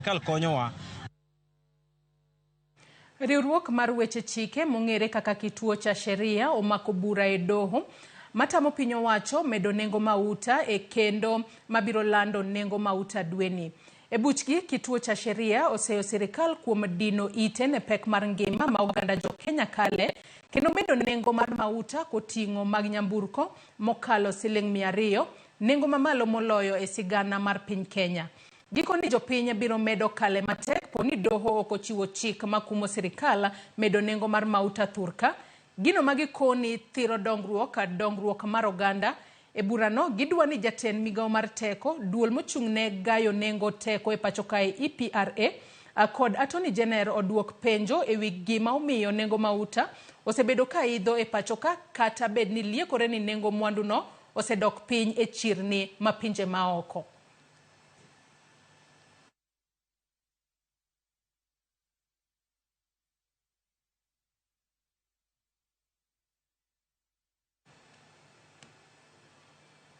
Sirkal konyowa. Riwruok mar weche chike mong'ere kaka Kituo cha Sheria omako bura e doho matamo piny owacho medo nengo mauta e kendo mabiro lando nengo mauta dweni. E buchgi, Kituo cha Sheria oseyo sirikal kuom dino ite ne pek mar ngima ma oganda jo Kenya kale kendo medo nengo mar mauta koting'o mag nyamburko mokalo siling 200, nengo mamalo moloyo e sigana mar piny Kenya. Gikoni jopiny biro medo kale matek po ni doho ok ochiwo chik makumo sirikal medo nengo mar mauta thurka. Gino ma gikoni thiro dongruok mar oganda. E burano gidwa ni jatend migawo mar teko, duol mochung'ne gayo nengo teko e pacho kae EPRA kod Attorney General oduok penjo ewi gima omiyo nengo mauta osebedo ka idho e pacho ka kata bed ni liekore ni nengo mwandu no osedok piny e chirni ma pinje maoko.